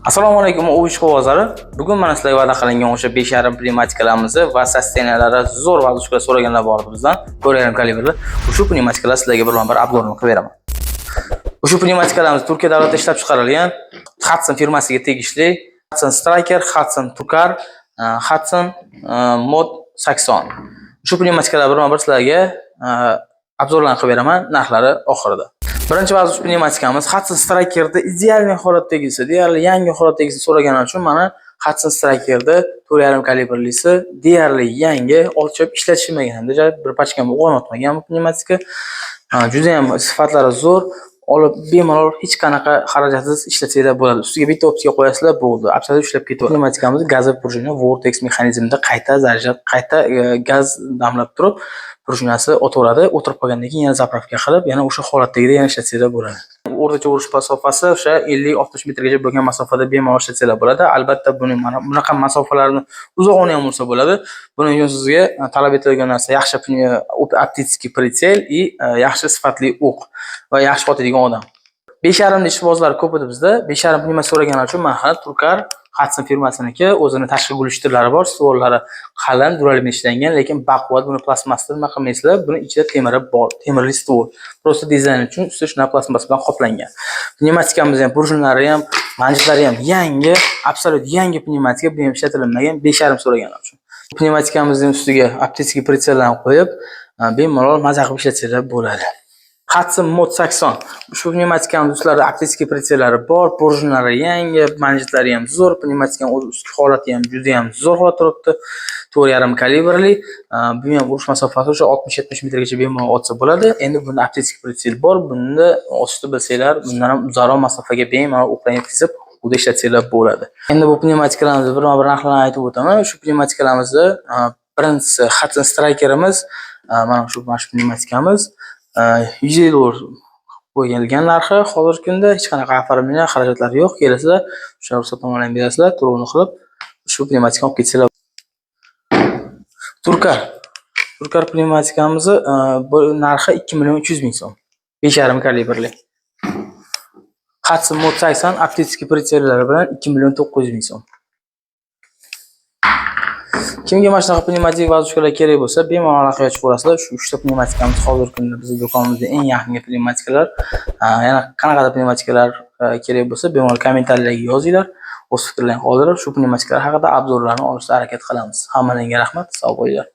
Assalomu alaykum, Ovish qovozlari. Bugun mana sizlarga va'da qilingan o'sha 5,5 pnevmatikalarimizni va состояния lari zo'r воздушка so'raganlar bor edi bizdan. 4,5 kalibrli. Ushbu pnevmatikalar sizlarga birma-bir обзор ini qilib beraman. Ushbu pnevmatikalarimiz Turkiya davlatida ishlab chiqarilgan, Hudson firmasiga tegishli Hudson Striker, Hudson Turkar, Hudson Mod 80. Ushbu pnevmatikalar birma-bir sizlarga обзор larni qilib beraman, narxlari oxirida. Birinchi воздуш pnevmatikamiz Hudson Strikerda идеальный holatdagisi, deyarli yangi holatdagisi so'raganlar uchun mana Hudson Strikerda 4,5 kalibrlisi deyarli yangi, ochib ishlatilmagan, hamda bir pachka ham o'g'on bu pnevmatika. Juda ham sifatlari zo'r. Olib bemalol hech qanaqa xarajatsiz ishlatsanglar bo'ladi. Ustiga bitta optika qo'yasizlar, bo'ldi. Абсолютно ishlab ketadi. Pnevmatikamiz gazli пружина Vortex mexanizmida qayta заряжать, qayta gaz damlab turib, prujinasi otaveradi. O'tirib qolgandan keyin yana заправка qilib, yana o'sha holatdagidek yana ishlatsanglar bo'ladi. O'rtacha urish masofasi o'sha 50-60 metrgacha bo'lgan masofada bemalol ishlatsanglar bo'ladi. Albatta, buni mana bunaqa masofalarni uzog'ini ham ursa bo'ladi. Buning uchun sizga talab etilgan narsa yaxshi оптический прицел и yaxshi sifatli o'q va yaxshi otadigan odam. 5,5 ishqibozlar ko'p edi bizda. 5,5 nima so'raganlar uchun mana Turkar Hudson firmasiniki, o'zini tashqi глушитель lari bor, stvollari qalin, duralumin ishlangan, lekin baquvvat. Buni plastmassda nima qilmaysizlar, buni ichida temiri bor, temirli ствол. Просто dizayn uchun usti shunaqa plastmas bilan qoplangan. Pnevmatikamiz ham, prujinlari ham, manjitlari ham yangi, абсолютно yangi pnevmatika, bu ham ishlatilmagan, 5,5 so'raganlar uchun. Pnevmatikamizning ustiga оптический прицел larni qo'yib, bemalol maza qilib ishlatsanglar bo'ladi. Hudson Mod 80. Ushbu pnevmatikamiz ustlarida оптический прицел lari bor, prujinlari yangi, manjitlari ham zo'r, pnevmatikaning o'zi ustki holati ham juda ham zo'r holatda turibdi. 4,5 kalibrli. Bu ham urush masofasi o'sha 60-70 metrgacha bemalol otsa bo'ladi. Endi bunda оптический прицел bor. Bunda otishni bilsanglar, bundan ham uzoqroq masofaga bemalol o'qlarni yetkazib, unda ishlatsanglar bo'ladi. Endi bu pnevmatikalarimizni birma-bir narxlarini aytib o'taman. Shu pnevmatikalarimizni birinchisi Hudson Strikerimiz, mana shu pnevmatikamiz 150 dollar qo'yilgan narxi hozirgi kunda, hech qanaqa оформление xarajatlari yo'q. Kelasizlar, o'sha ruxsatnomani berasizlar, to'lovini qilib, shu pnevmatikani olib ketsanglar. Turkar. Turkar pnevmatikamizni bu narxi 2 million 300 ming so'm. 5,5 kalibrli. Hudson Mod 80 оптический прицел lari bilan 2 million 900 ming so'm. Kimga mana shunaqa pnevmatik воздушка lar kerak bo'lsa, bemalol aloqaga chiqaverasizlar. Shu uchta pnevmatikamiz hozirgi kunda bizning do'konimizda eng yangi pnevmatikalar. Yana qanaqadir pnevmatikalar kerak bo'lsa, bemalol kommentariyalarga yozinglar. O'z fikrlaringni qoldirib, shu pnevmatikalar haqida обзор larni olishga harakat qilamiz. Hammalarga rahmat, sog' bo'linglar.